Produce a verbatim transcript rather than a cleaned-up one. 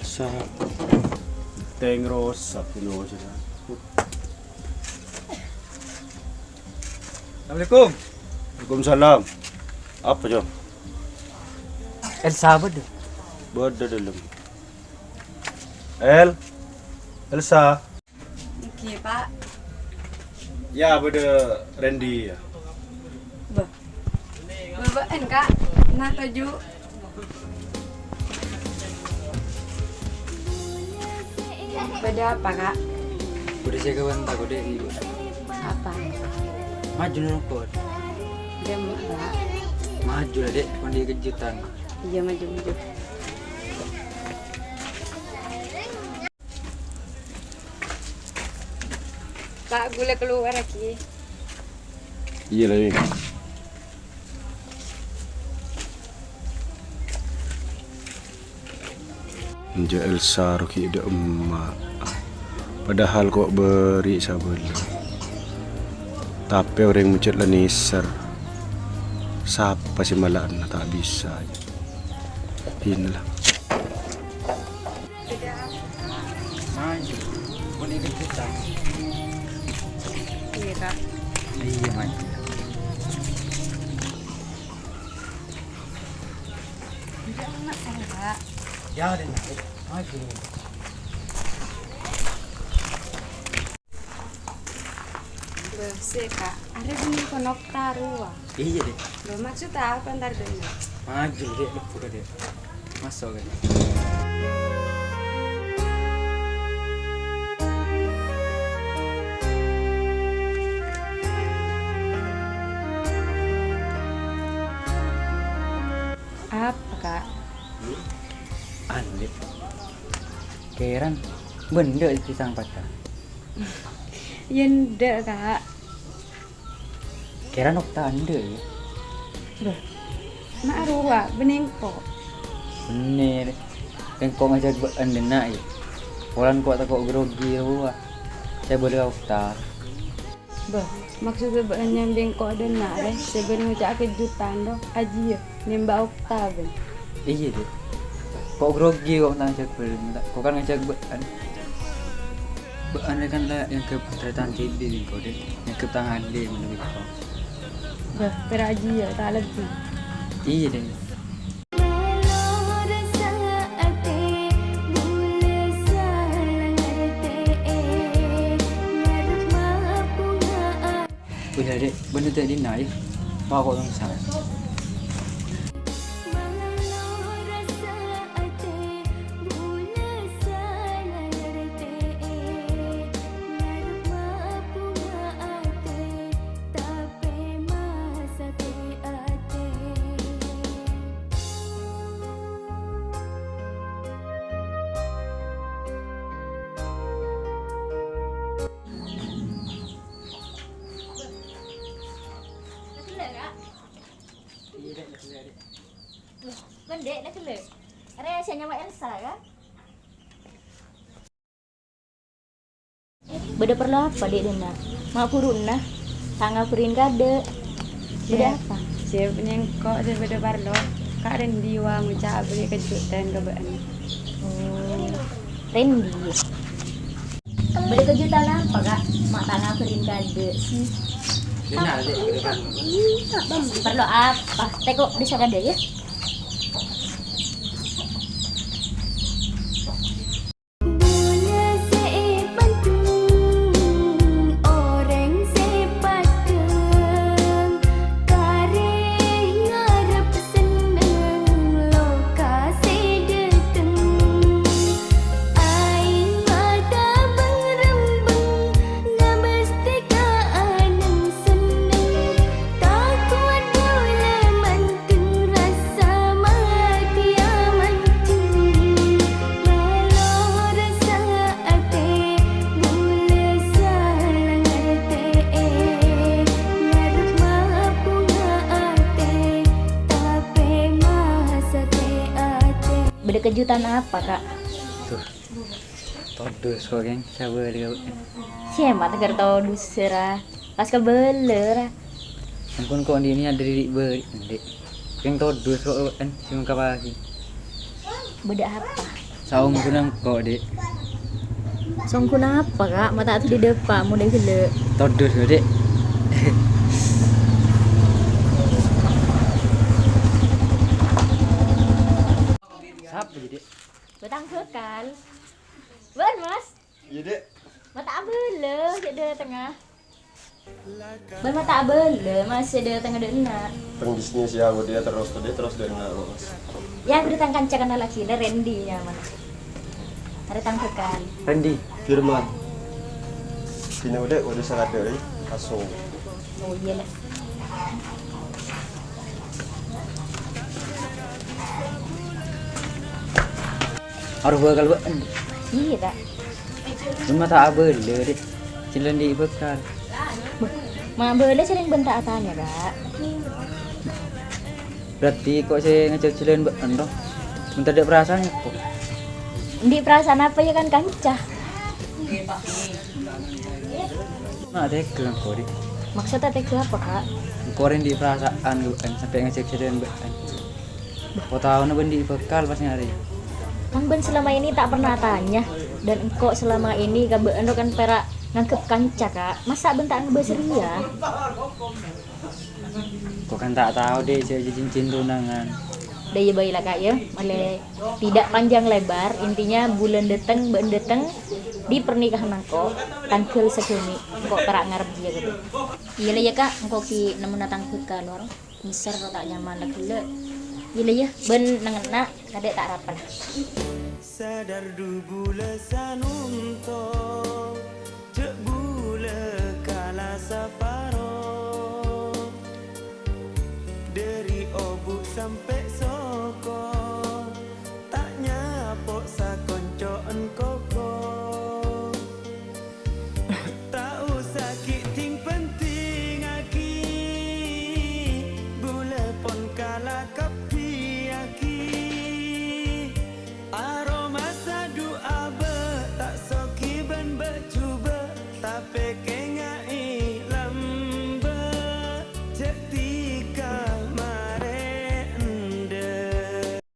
Sa-, teng rosak, you know, sudah. Assalamualaikum. Waalaikumsalam. Apa, Jo? Elsa bâdâ? Bâdâ dâlem. El? Elsa? Èngghi, Pak. Ya, bâdâ Randy, ya. Bâh. Bâbâ'ân, Kak. Nah, toju'. Bâdâ apa, Kak? Bâdâ sè kabânta, Kak, dâ' iyâ. Apa? Maju noro', Kak. Dâmma, Kak. Maju la, Dek. Mon andi' kejutan. Iyâ, maju, maju. Pak, ghulâ kalowar aghi. Iyâ, la, iyâ. Enjâ' Elsa rogi dâ' emma'. Padahal ko' bâri' sabâlâ. Tapè orèng mojhât la nèser. Sapa sè mala'ana ta' bisa. Inilah. Maju. Boleh ikut kita. Iya, Kak. Iya, maju. Udah, Mak, saya, Kak. Ya, udah, maju. Bâh, sè, Kak. Arèya bânnè ko' nokta rowa. Iyâ, Dek. Lho, maksud apa entar bânnè? Maju, Dek, lebbu ka, Dek. Maso' ka, Dek. Apa, Kak? Anu, Dek. Kèran bâdâ pisang patah. Yâ endâ', Kak. Kèran nokta endâ', yâ. Bâh, ma' rowa, bânnè engko'. Bânnè, engko' ngajhâk bâ'ân dâ' enna', yâ. Polana ko' tako' grogi rowa. Sè bâdâ okta. Bâh, maksodda bâ'ân nyambi engko' dâ' enna' rè, sè bâ'ân ngoca'a kejutan, ro? Ajiyâ, nèmbâ' okta, bâ'ân. Iyâ, Dek. Ko' grogi ko' ngajhâk bâ'ân, ko' kan ngajhâk bâ'ân. Bâ'ân rè kan la èangghep tarètan dhibi' bi' engko', Dek. Èangghep tang andi' manabi ko'. Bâh, pèra' ajiyâ, ta' lebbi. Iyâ, Dek. Udah, Dek, bâ'ân ta' dinna', yâ. Pako' tong sana. Iyâ, Dek, la ghellâ', Dek. Loh, bâ'ân, Dek, la ghellâ'. Arèya sè nyama Elsa, kan? Bâdâ parlo apa, Dek, dâ' enna'? Ma' bhuru enna', ta' ngaghâbârin kaadâ'. Bâdâ apa? Siap nyengko' sè bâdâ parlo. Ka' Randy wa ngoca'a bâghi kejutan ka bâ'ân. Oh, Randy. Bâdâ kejutan apa, Kak? Ma' ta' ngaghâbârin kaadâ' sih. Parlo apa? Teko' dissa kaadâ', yâ. Bulâ sè èpanteng, orèng sè padâ, karè ngarep senneng, loka sè dâteng. Aèng mata bâng-rembâng, ngabâs tèka anèng senneng. Ta' kowat bulâ man- Rasa matèya manjeng, lalo rasa atè, bulâ sala ngartè'è, ngarep mabhunga atè, tapè masatè atè. Bâdâ kejutan apa, Kak? Tuh, todus kok, geng, sabâ lè kok. Sè ma' tegar todus, sèra. Pas kabâlâ, ra. Ampon, kok andi' nèyat dâri bâri', Dek. Kèng todus kok, en, sè ngungkapaghi. Bâdâ apa? Saongghuna engko', Dik. Saongghuna apa, Kak? Ma' ta' dhuli dâpa', molaè ghellâ'. Todus, Dik. Sapa, Dik? Bâtang bhâkal. Bân, Mas. Iyâ, Dik. Ma' ta' abâlâ, cè' dâtengnga. Bân ma' ta' abâlâ, Mas, cè' dâtengnga dâ' enna'. Tang bisnis ya, udah terus, tadi terus dâ' enna', Mas. Yâ, bâdâ tang kanca kenal lagi, nè Randy nyamana. Arè tang bhâkal. Randy. Firman. Sini udah, udah salah dari, langsung. Oh, iyâ, lah. Arè bhâkal bâ'en. Iyâ, Kak. Bân ma' ta' abâlâ, Dik. Jhâlân andi' bhâkal. Ma' abâlâ sèrèng bân ta' atanya, Kak. Berarti kok sè ngajhâk jhâlân bâ'en, toh? Bân tadâ' perasaan, kok? Andi' perasaan apa, yâ, kan kanca? Ma' tega engko', Dik. Maksudnya tega apa, Kak? Engko' rèng andi' perasaan ka bâ'en sampè' ngajhâk jhâlân bâ'en. Engko' taona bân andi' bhâkal pas ngarè. Kan bân selama ini tak pernah tanya, dan engko' selama ini ka bâ'en ro kan pèra' nganggep kanca, Kak. Masa' bân ta' ngabâs rèya? Engko' kan ta' tao, Dik, jhâ' cincin tunangan. Dâ' iyâ bhâi la, Kak, yâ. Malè tidak panjang lebar, intinya bulân dâteng, bâ'en dâteng di pernikahan engko', tangghâl saghâni', engko' pèra' ngarep jiyâ ghâllu. Iyâ la yâ, Kak, engko' ghi' nemmona tang bhâkal, lor. Nyeser ro ta' nyaman la ghellâ'. Iyâ la yâ, bân neng enna' kadâ' ta' rapan. Sadar du bulâ sanonto, jhâ' bulâ kala saparo. Dâri obu' sampè' so-